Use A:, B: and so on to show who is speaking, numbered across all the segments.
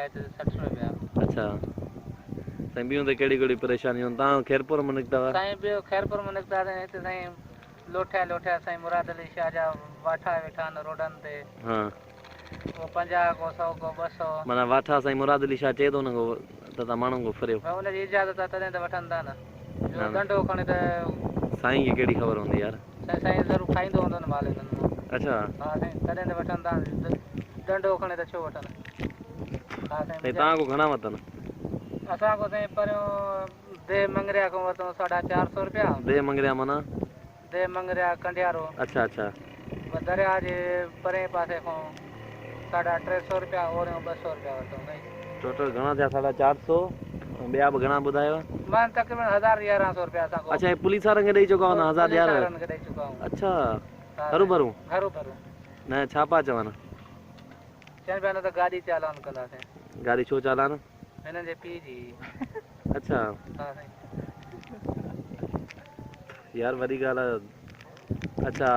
A: هتي 60 رپيا.
B: اڇا سائين ٻيون ته ڪهڙي ڪهڙي پريشانيون آهن تان خيرپور مان نڪتا هئا.
A: سائين ٻيو خيرپور مان نڪتاسين هتي سائين لوٺيا لوٺيا سائين مراد علي شاهه جا واٺا ويٺا آهن روڊن تي.
B: ها.
A: ڪو 50 ڪو 100 ڪو 200.
B: معنيٰ واٺا سائين مراد علي شاهه چئي ٿو ان کان ته تان ماڻهن کان ڦريو.
A: ڀئي ان جي اجازت آهي تڏهن ته وٺن ٿا نه جو ڏنڊو کڻي ته.
B: سائين کي ڪهڙي خبر هوندي يار.
A: سائين سائين ضرور کائيندو هوندو نه مال هنن مان.
B: اڇا.
A: ها سائين تڏهن ته وٺن ٿا ڏنڊو کڻي ته ڇو وٺن. ها سائين
B: سائين توهان کان گهڻا وتن؟
A: اسان کان سائين پريون ديهه مڱريا کان ورتون ساڍا چار سو رپيا.
B: ديهه مڱريا معنيٰ؟
A: ديهه مڱريا ڪنڊيارو.
B: اڇا اڇا.
A: درياهه جي پرئين پاسي کان ساڍا ٽي سو رپيا اوريون ٻه سو رپيا ورتون سائين.
B: ٽوٽل گهڻا ٿيا ساڍا چار سو ۽ ٻيا به گهڻا ٻڌايو؟
A: مان تقريبن هزار يارهن سو رپيا اسان کان.
B: اڇا هي پوليس وارن کي ڏئي چڪا هوندا هزار
A: پوليس وارن کي ڏئي چڪا آهيون.
B: اڇا هروڀرو؟
A: هروڀرو.
B: نه ڇا پيا چون؟
A: چون پيا نه ته گاڏي چالان ڪنداسين.
B: گاڏي ڇو چالان؟
A: هنن جي پيء جي.
B: اڇا.
A: ها سائين.
B: يار وڏي ڳالهه آ. اڇا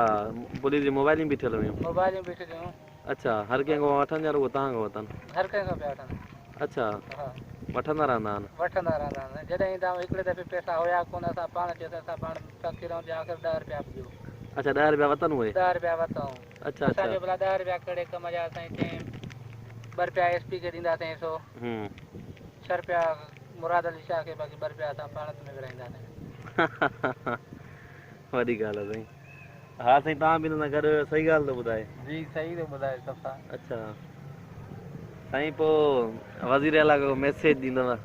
B: پوليس جي موبائلون بيٺل هيون.
A: موبائلون بيٺل هيون.
B: اڇا هر ڪنهن کان وٺن يا رڳو توهان کان وٺن؟
A: هر ڪنهن کان پيا وٺن.
B: اڇا
A: ها.
B: وٺندا رهندا آهن.
A: وٺندا رهندا آهن. جڏهن ايندا آهيون هڪڙي دفعي پئسا هيا ڪونه اسان پاڻ چيوسين اسان پاڻ فقير آهيون آخر 10 رپيا به ڏيو.
B: اڇا 10 رپيا وتن اهي؟
A: 10 رپيا وتائون.
B: اڇا
A: اسان
B: اڇا.
A: چيو ڀلا 10 رپيا ڪهڙي ڪم جا سائين چيائين 2 رپيا ايس پي کي ڏينداسين سو 6 رپيا مراد علي شاهه کي باقي 2 رپيا اسان پاڻ ۾ ورهائينداسين.
B: وڏي ڳالهه آ سائين. ها سائين توهان به هن سان گڏ هيو صحيح ڳالهه ٿو ٻڌائي.
A: جي صحيح ٿو ٻڌائي صفا.
B: اڇا سائين پو وزير اعليٰ کي ڪو ميسيج ڏيندو.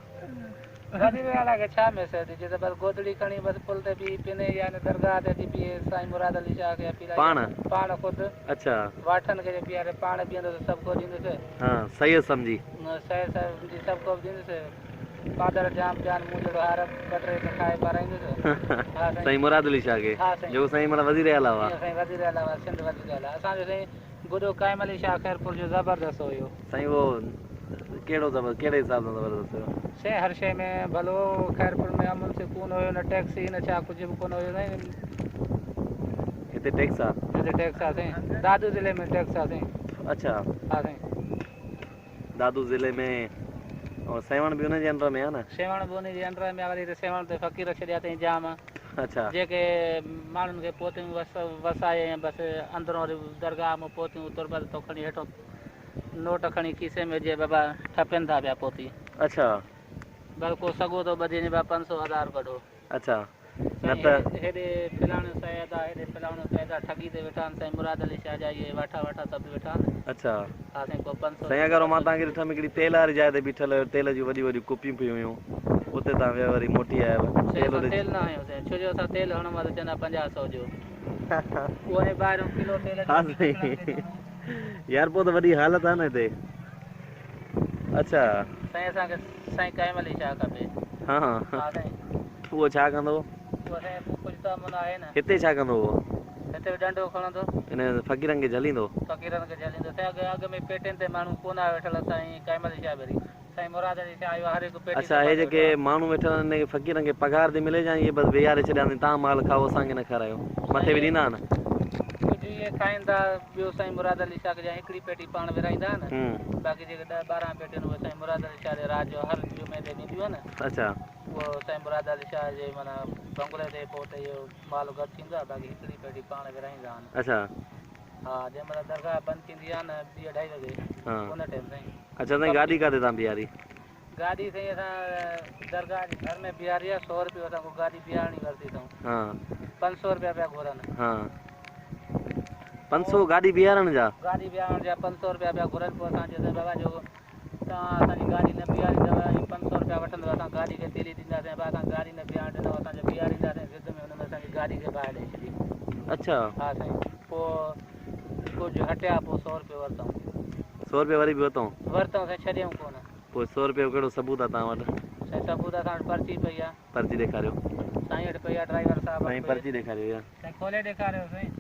A: وزير اعليٰ کي ڇا ميسيج ڏجي ته بس گودڙي کڻي بس پل تي بيهي پني يا ان درگاهه تي اچي بيهي سائين مراد علي شاهه کي اپيل آهي
B: پاڻ
A: پاڻ خود
B: اڇا
A: واٺن کي جي بيهاري پاڻ بيهندو ته سڀ ڪو ڏيندس.
B: ها صحيح سمجهي.
A: صحيح سمجهي سڀ ڪو به ڏيندس. پادر جام پيان مون جهڙو هار ٻه ٽي ته ٺاهي پارائيندس. ها سائين.
B: سائين مراد علي شاهه کي
A: ها سائين.
B: جيڪو سائين معنيٰ وزير اعليٰ هئا.
A: جي سائين وزير اعليٰ هئا سنڌ وزير اعليٰ اسان جو سائين گڏو قائم علي شاهه خيرپور جو زبردست هيو.
B: سائين اهو ڪهڙو زبر ڪهڙي حساب سان زبردست هيو.
A: سائين هر شيء ۾ ڀلو خيرپور ۾ امن سڪون هيو نه ٽيڪسي نه ڇا ڪجهه به ڪونه هيو سائين.
B: هتي ٽيڪس آ.
A: هتي ٽيڪس آ سائين دادو ضلعي ۾ ٽيڪس آ سائين.
B: اڇا.
A: ها سائين.
B: دادو ضلعي ۾ ۽ سيوهڻ به ان جي انڊر ۾ آ نه.
A: سيوهڻ به ان جي انڊر ۾ آ وري هتي سيوهڻ تي فقير ڇڏيا اٿئين جام.
B: اڇا.
A: جيڪي ماڻهن کي پوتيون وسائي ۽ بس اندرون وري درگاهه مان پوتيون تربت تون کڻي هيٺون نوٽ کڻي کيسي ۾ وجهي بابا ٺپين ٿا پيا پوتي.
B: اڇا.
A: بس ڪو سڳو ٿو ٻڌي وڃي بابا 500 هزار ڪڍو.
B: اڇا نه ته.
A: سائين هيڏي فلاڻو سيد آ هيڏي فلاڻو سيد آ ٺڳي تي ويٺا آهن سائين مراد علي شاهه جا اهي واٺا واٺا سڀ ويٺا آهن.
B: اڇا.
A: ها سائين ڪو 500
B: سائين اگر مان توهان کي ڏٺم هڪڙي تيل واري جاء تي بيٺل هيو تيل جون وڏيون وڏيون ڪوپيون پيون هيون اتي توهان ويا وري موٽي آيا
A: سائين اسان تيل نه هنيو سائين ڇو جو اسان تيل هڻون ها ته چوندا 50 سو ڏيو اهو ۽ ٻاهريون ڪلو تيل
B: ها سائين يار پوء ته وڏي حالت آ نه هتي. اڇا.
A: سائين اسان کي سائين قائم علي شاهه کپي.
B: ها
A: ها سائين.
B: اهو ڇا ڪندو؟
A: اهو سائين ڪجهه ته امن آهي نه.
B: هتي ڇا ڪندو اهو؟
A: هتي به ڏنڊو کڻندو.
B: ان فقيرن کي جهليندو.
A: فقيرن کي جهليندو. سائين اڳ اڳ ۾ پيٽين تي ماڻهو ڪونه آيا ويٺل سائين قائم علي شاهه ڀري سائين مراد علي شاهه آيو هر هڪ پيٽي
B: اڇا
A: تي
B: هي
A: ٻڌو
B: جيڪي
A: ويٺو آهي.
B: ماڻهو ويٺل آهن انهن کي فقيرن کي پگهار ٿي ملي يا اهي بس ويهاري ڇڏيا اٿن تان مال کائو اسان کي نه کارايو مٿي به
A: سائين
B: ڏيندا آهن.
A: ڪجهه اهي کائين ٿا ٻيو سائين مراد علي شاهه کي جا هڪڙي پيٽي پاڻ ورهائيندا آهن باقي جيڪي 10 12 پيٽيون اهي سائين مراد علي شاهه جي رات جو هر جمعي تي ڏينديون آهن.
B: اڇا.
A: اهو سائين مراد علي شاهه جي معنيٰ بنگلي تي پوء اتي اهو مال گڏ ٿيندو آهي باقي هڪڙي پيٽي پاڻ ورهائيندا آهن.
B: اڇا.
A: ها جنهن مهل درگاهه بند ٿيندي آهي نه ٻي اڍائي وڳي ان ٽيم سائين.
B: اڇا سائين گاڏي ڪاٿي تان بيهاري؟
A: گاڏي سائين اسان درگاهه جي ڀر ۾ بيهاري آهي 100 رپيو اسان کان گاڏي بيهارڻي ورتي اٿئون.
B: ها.
A: 500 رپيا پيا گهرن.
B: ها 500 گاڏي بيهارڻ جا؟
A: گاڏي بيهارڻ جا 500 رپيا پيا گهرن پوء اسان چيوسين بابا جو توهان اسان جي گاڏي نه بيهاريندؤ ۽ 500 رپيا وٺندؤ اسان گاڏي کي تيلي ڏينداسين ابا اسان گاڏي نه بيهارڻ ڏنو اسان جو بيهارينداسين ضد ۾ انهن اسان جي گاڏي کي باهه ڏئي ڇڏي.
B: اڇا.
A: ها سائين پوء ڪجهه هٽيا پوء 100 رپيو ورتائون.
B: 100 رپيا وري به ورتائون؟
A: ورتائون سائين ڇڏيائون ڪونه.
B: پوء 100 رپيو ڪهڙو ثبوت آ توهان وٽ؟
A: سائين ثبوت اسان وٽ پرچي پئي آ.
B: پرچي ڏيکاريو.
A: سائين وٽ پئي آ ڊرائيور صاحب وٽ
B: سائين
A: پئي.
B: پرچي ڏيکاريو يار.
A: سائين کولي ڏيکاريو سائين.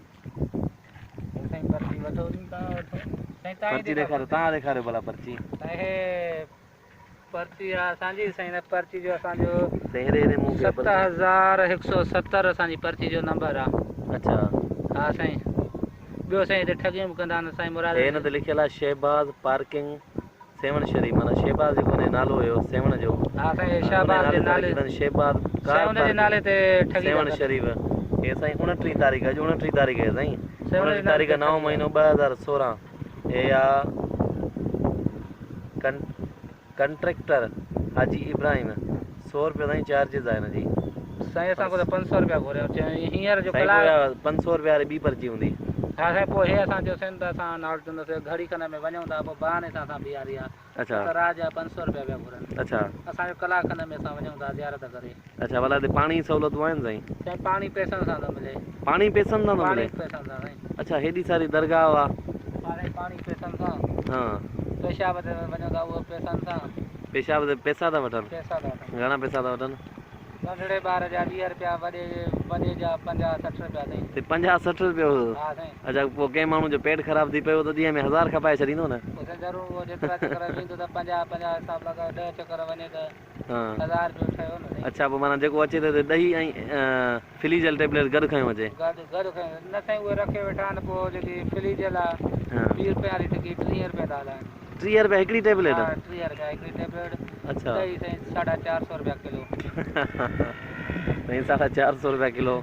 A: سائين پرچي وٺو توهان وٺو. سائين توهان ئي
B: پرچي ڏيکاريو توهان ڏيکاريو ڀلا پرچي.
A: سائين هي پرچي آ اسان جي سائين هن پرچي جو اسان جو
B: سائين هيڏي هيڏي منهن ڪيو پرچي.
A: 7170 اسان جي پرچي جو نمبر آ.
B: اڇا.
A: ها سائين ٻيو سائين هتي ٺڳيون به ڪندا آهن سائين مراد
B: هي هن تي لکيل آ شهباز پارڪنگ. سيوهڻ شريف معنيٰ شهباز جيڪو ان جو نالو هيو سيوهڻ جو
A: ها سائين
B: ان جي
A: شهباز
B: نالي
A: جي
B: تي
A: نالي
B: رکي اٿن شهباز ڪار
A: سيوهڻ جي
B: پارڪ
A: نالي تي ٺڳي ٿا
B: سيوهڻ
A: ڪن.
B: شريف هي سائين 29 تاريخ اڄ 29 تاريخ آهي سائين
A: سيوهڻ جي
B: 29
A: نالي
B: تاريخ
A: تي
B: نائون
A: ٺڳي ٿا
B: مهينو 2016 هي آ ڪن ڪنٽريڪٽر حاجي ابراهيم سو روپيا سائين چارجز آهي هن جي.
A: سائين اسان کان ته 500 روپيا گهريو چيائين هينئر جو
B: سائين
A: ڪلاڪ.
B: پوء اها 500 روپيا واري ٻي پرچي هوندي.
A: ها سائين پوء هي اسان چيوسين ته اسان ناٽ چونداسين گهڙي کن ۾ وڃون ٿا پوء بهاني سان اسان بيهاري آ
B: اڇا.
A: نه ته رات جا 500 روپيا پيا گهرن.
B: اڇا.
A: اسان جو ڪلاڪ کن ۾ اسان وڃون ٿا زيارت ڪري.
B: اڇا ڀلا هتي پاڻي جي سهولتون آهن سائين.
A: سائين پاڻي پئسن سان ٿو ملي.
B: پاڻي پئسن سان ٿو
A: پاڻي
B: ملي.
A: پئسن سان سائين.
B: اڇا هيڏي ساري درگاهه آ.
A: ها سائين پاڻي پئسن سان.
B: ها.
A: پيشاب تي وڃون ٿا اهو پئسن سان.
B: پيشاب تي پئسا ٿا وٺن.
A: پئسا ٿا وٺن.
B: گهڻا پئسا ٿا وٺن؟
A: ننڍڙي ٻار جا 20 رپيا وڏي وڏي جا 50 60 رپيا سائين.
B: تي 50 60 رپيا
A: ها سائين.
B: اڇا پوء ڪنهن ماڻهو جو پيٽ خراب ٿي پيو ته ڏينهن ۾ هزار کپائي ڇڏيندو نه.
A: پوء سائين ضرور اهو جيترا چڪر ويندو ته 50 50 حساب لڳايو 10 چڪر وڃي ته.
B: ها.
A: هزار رپيو ٺهيو نه سائين.
B: اڇا پوء معنيٰ جيڪو اچي ته ڏهي ۽ فليجل ٽيبليٽ گڏ کنيو اچي.
A: گڏ گڏ کنيو نه سائين اهي رکي ويٺا آهن پوء جيڪي فليجل آ 20 رپين واري ٽڪي 30 رپين ٿا هلائن.
B: 30 رپيا هڪڙي ٽيبليٽ؟
A: ها 30 رپيا هڪڙي ٽيبليٽ.
B: اڇا.
A: ڏهي سائين 450 رپيا ڪلو.
B: سائين 450 رپيا ڪلو.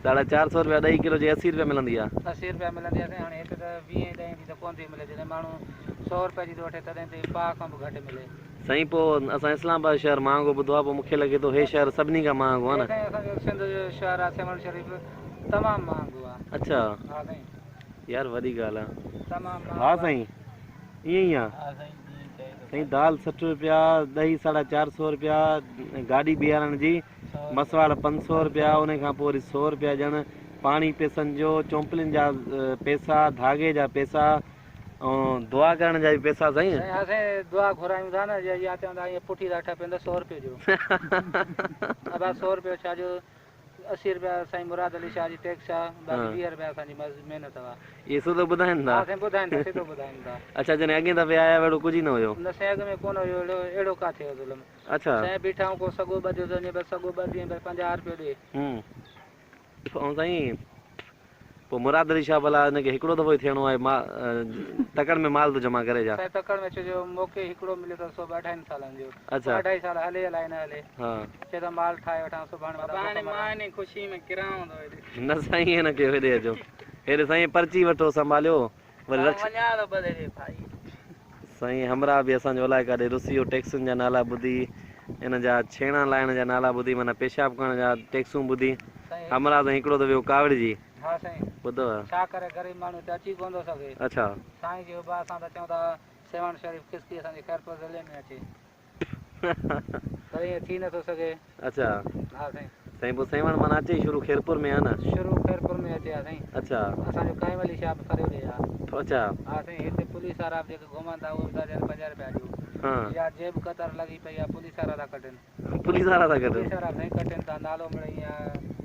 B: 450 رپيا ڏهي ڪلو جي 80 رپيا ملندي آ.
A: 80 رپيا ملندي آ سائين هاڻي هتي ته ويهين ڏهين جي ته ڪونه ٿي ملي جڏهن ماڻهو 100 رپئي جي ٿو وٺي تڏهن ته پاء کان به گهٽ ملي.
B: سائين پوء اسان اسلام آباد شهر مهانگو ٻڌو آ پوء مونکي لڳي ٿو هي شهر سڀني کان مهانگو آ
A: هي
B: نه.
A: سائين اسان جو سنڌ جو شهر آ سيوهڻ شريف تمام مهانگو آ.
B: اڇا
A: ها سائين.
B: يار وڏي ڳالهه آ.
A: تمام
B: ها
A: مهانگو آ.
B: سائين ائين ئي آ.
A: ها سائين جيئن چئي ٿو
B: سائين دال 60 روپيا ڏهي 450 روپيا گاڏي بيهارڻ جي مسواڙ 500 روپيا ان کان پوء وري 100 روپيا ڄڻ پاڻي پئسن جو چونپلين جا پئسا ڌاڳي جا پئسا ۽ دعا ڪرڻ جا به پئسا سائين.
A: سائين ها سائين دعا گهرايون ٿا نه يا چوندا ائين پٺي ٿا ٺپين ته 100 روپيو ڏيو ابا 100 روپيو ڇا جو 80 روپيا سائين مراد علي شاهه جي ٽيڪس آ باقي 20 روپيا اسان جي محنت آ.
B: اهي سڌو ٻڌائين ٿا.
A: ها سائين ٻڌائين ٿا سڌو ٻڌائين ٿا.
B: اڇا جڏهن اڳئين دفعي آيا اهڙو ڪجهه ئي نه هيو.
A: نه سائين اڳ ۾ ڪونه هيو اهڙو اهڙو ڪاٿي هيو ظلم.
B: اڇا.
A: سائين بيٺا آهيون ڪو سڳو ٻڌيو ته وڃي بس سڳو ٻڌي بس 50 روپيو ڏي.
B: ۽ سائين پوء مراد علي شاهه ڀلا هن کي هڪڙو دفعو ئي ٿيڻو آهي تڪڙ ۾ مال ٿو جمع ڪري ڇا؟
A: سائين تڪڙ ۾ ڇو جو موقعي هڪڙو مليو اٿس سو به اڍائين سالن جو.
B: اڇا.
A: پوء اڍائي سال هلي الائي نه هلي.
B: ها.
A: چئي ته مال ٺاهي وٺان سڀاڻي متان
C: بابا هاڻي
A: بک مران.
C: مان انهي خوشي ۾ ڪران ٿو هيڏي.
B: نه سائين ائين نه ڪيو هيڏي اچو هيڏي سائين پرچي وٺو سنڀاليو وري
C: آئون
B: رڪش.
C: وڃان ٿو بس هيڏي ڀائي.
B: سائين همراهه به اسان جو الائي ڪاڏي رسي ويو ٽيڪسن جا نالا ٻڌي ان جا ڇيڻا لائڻ جا نالا ٻڌي معنيٰ پيشاب ڪرڻ جا ٽيڪسون ٻڌي
A: سائين
B: همراهه سائين هڪڙو ته ويو ڪاوڙجي.
A: ها سائين
B: ٻڌو.
A: ڇا ڪري غريب ماڻهو هتي اچي ڪونه ٿو سگهي.
B: اڇا.
A: سائين جي حب اسان ته چئون ٿا سيوهڻ شريف کسڪي اسان جي خيرپور ضلعي ۾ اچي پر ائين ٿي نٿو سگهي.
B: اڇا.
A: ها سائين.
B: سائين پوء سيوهڻ معنيٰ اچي ئي شروع خيرپور ۾ آ نه.
A: شروع خيرپور ۾ اچي ها سائين.
B: اڇا.
A: اسان جو قائم علي شاهه به فريو ڏي ها.
B: اڇا.
A: ها سائين هتي پوليس وارا به جيڪي گهمن ٿا اهي به ٿا چون 50 رپيا ڏيو.
B: ها.
A: يا جيب ڪتر لڳي پئي آ پوليس وارا ٿا ڪڍن.
B: پوليس وارا ٿا ڪڍن.
A: پوليس وارا به سائين ڪٽين ٿا نالو مڙئي ائين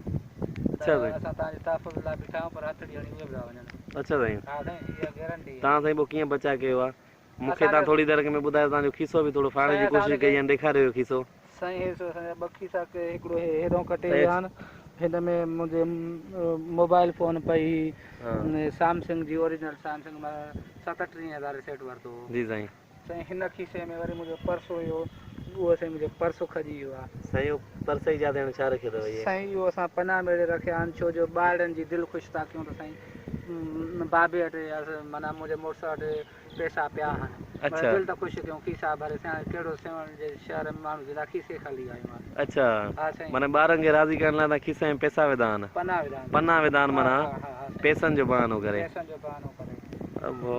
B: اڇا
A: ته
B: سائين.
A: اسان توهان جي تحفظ لاء بيٺا آهيون پر هٿڙي هڻي اهي به ٿا وڃن.
B: اڇا سائين.
A: ها سائين اها گيرنٽي آهي.
B: توهان سائين پوء ڪيئن بچاء ڪيو آ؟ مون کي
A: اسان
B: توهان
A: جو
B: ٿوري دير اڳ ۾ ٻڌايو توهان جو کيسو به ٿورو ڦاڙڻ
A: سائين
B: جي
A: اسان
B: ڪوشش
A: ان کي
B: ڪئي ۽ ڏيکاريو هيو کيسو.
A: سائين هي سو اسان جا ٻه کيسا ڪي هڪڙو هي هيڏو ڪٽي
B: سائين
A: ويا آهن هن ۾ منهنجي موبائل فون پئي
B: ها.
A: هئي سامسنگ جي اوريجنل سامسنگ مان 37 هزار سيٽ ورتو هو.
B: جي سائين.
A: سائين هن کيسي ۾ وري منهنجو پرس هيو اهو سائين منهنجو پرس کڄي ويو آهي.
B: سائين اهو پرس جي جاء تي هاڻي ڇا رکيو اٿو اهي؟
A: سائين اهو اسان پنا ميڙي رکيا آهن ڇو جو ٻارڙن جي دل خوش ٿا ڪيون ته سائين بابي وٽ يا معنيٰ منهنجي مڙس وٽ پئسا پيا آهن معنيٰ
B: اڇا.
A: دل ته خوش ڪيون کيسا ڀري سائين هاڻي ڪهڙو سيوهڻ جي شهر ۾ ماڻهو جدا کيسي خالي آيو آهي.
B: اڇا
A: ها سائين.
B: معنيٰ ٻارن کي راضي ڪرڻ لاء توهان کيسي ۾ پئسا وڌا آهن.
A: پنا وڌا آهن.
B: پنا وڌا آهن
A: ها
B: معنيٰ
A: ها ها ها سائين.
B: پئسن جو بهانو ڪري.
A: پئسن جو بهانو ڪري.
B: ابو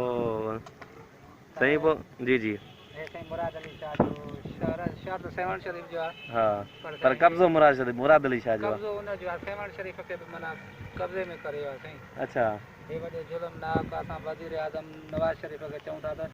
B: سائين پوء جي جي.
A: هي سائين مراد علي شاهه جو شهر شهر ته سيوهڻ شريف جو آهي.
B: ها
A: پر
B: پر
A: سائين
B: قبضو مراد شريف مراد علي شاهه جو آهي.
A: قبضو ان جو آهي سيوهڻ شريف کي به معنيٰ قبضي ۾ ڪري ويو آهي سائين.
B: اڇا.
A: هي وڏو ظلم ناحق آهي اسان وزير اعظم نواز شريف کي چئون ٿا ته.